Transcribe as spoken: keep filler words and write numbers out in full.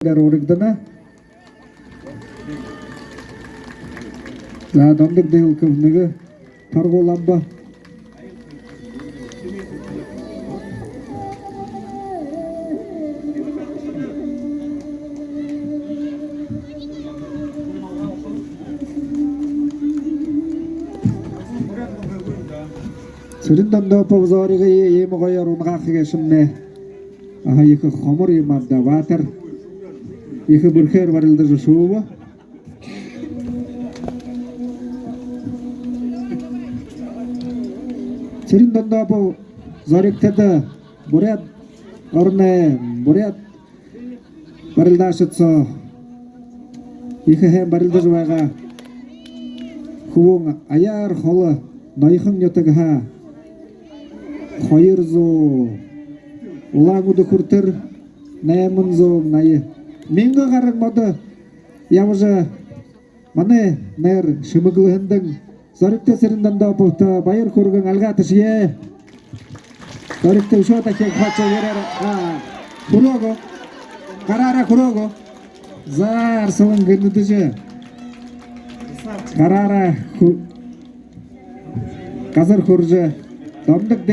Гар урагдана. За, Дондог Дэгэлков нэгэ торгуулаба. Цырен Дондопов Зоригые иимэ гоёор унагааха гээшэмнай. Аха, ехэ хомор юм ааб даа, баатар. Ехэ бэрхээр барилдажа шүүбэ. Цырен Дондопов Зоригтодо Буряад ороной, буряад барилдаашад соо ехэ һайн барилдажа байгаа хүбүүн аяар холо Ноёхон нютагһаа хоёр зуу, Улаан-Үдэ хүрэтэр найман зуун наян, мянга гаран модо ябажа, манай найр шэмэглэһэндэнь Зоригто Цырен Дондоповто баяр хүргэн альгаа ташая. Зоригто үшөө дахин хача яраар, а, хүрөө гү? Гараараа хүрөө гү? За, арсалан гэнэдэжэ. Гараараа хү-, газар хүрэжэ, Дондог